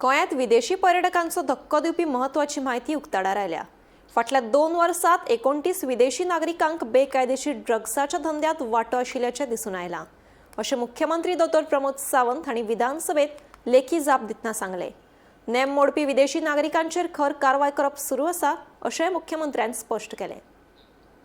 गोंयांत विदेशी पर्यटकांचो धक्को दिवपी म्हत्वाची म्हायती उक्ताडार आयल्या. फाटल्या 2 वर्सांत 29 विदेशी नागरिकांक बेकायदेशीर ड्रग्साच्या धंद्यात वांटो आशिल्ल्याचें दिसून आयलां, अशें मुख्यमंत्री दोतोर प्रमोद सावंत हांणी विधानसभेत लेखी जाप दितना सांगलें. नेम मोडपी विदेशी नागरिकांचेर खर कारवाय करप सुरू आसा, अशेंय मुख्यमंत्र्यान स्पश्ट केलें.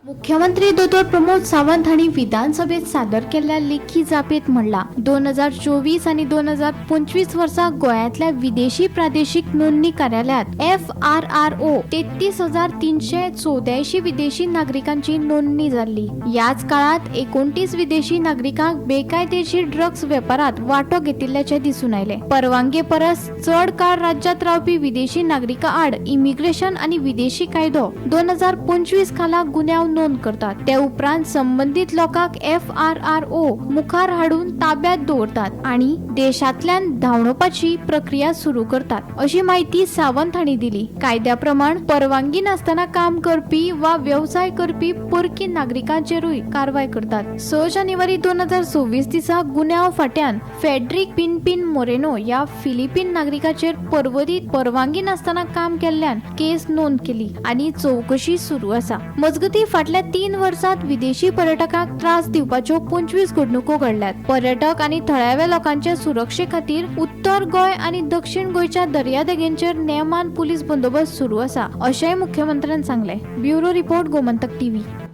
मुख्यमंत्री दोतोर प्रमोद सावंत हांणी विधानसभेत सादर केल्ल्या लेखी जापेत म्हणलां, 2024 आनी 2025 वर्सा गोंयांतल्या विदेशी प्रादेशीक नोंदणी कार्यालयांत एफआरआरओ 33,384 विदेशी नागरिकांची नोंदणी जाल्ली. ह्याच काळात 29 विदेशी नागरिकांक बेकायदेशीर ड्रग्स वेपारात वांटो घेतिल्ल्याचें दिसून आयलें. परवानगे परस चड काळ राज्यांत रावपी विदेशी नागरिकां आड इमिग्रेशन आनी विदेशी कायदो 2025 खाला गुन्यांव नोंद करतात. ते उपरांत संबंदीत लोकांक एफआरआरओ मुखार हाडून ताब्यात दवरतात आनी देशांतल्यान धांवडोवपाची प्रक्रिया सुरू करतात, अशी म्हायती सावंत हांणी दिली. कायद्या प्रमाण परवानगी नासतना काम करपी वा वेवसाय करपी परकी नागरिकांचेरूय कारवाय करतात. 6 जानेवारी 2026 दिसा गुन्यांव फांट्यान फेड्रिक पिनपिन मोरेनो ह्या फिलिपीन नागरिकाचेर पर्वरीत परवानगी नासतना काम केल्ल्यान केस नोंद केली आनी चवकशी सुरू आसा. मजगती, फाटल्या 3 वर्सात विदेशी पर्यटकांक त्रास दिवपाच्यो 25 घडणुको घडल्यात. पर्यटक आनी थळाव्या लोकांचे सुरक्षे खातीर उत्तर गोंय आनी दक्षिण गोंयच्या दर्यादेगेंचेर नेमान पुलीस बंदोबस्त सुरू आसा, अशेंय मुख्यमंत्र्यान सांगलें. Bureau report, Gomantak TV.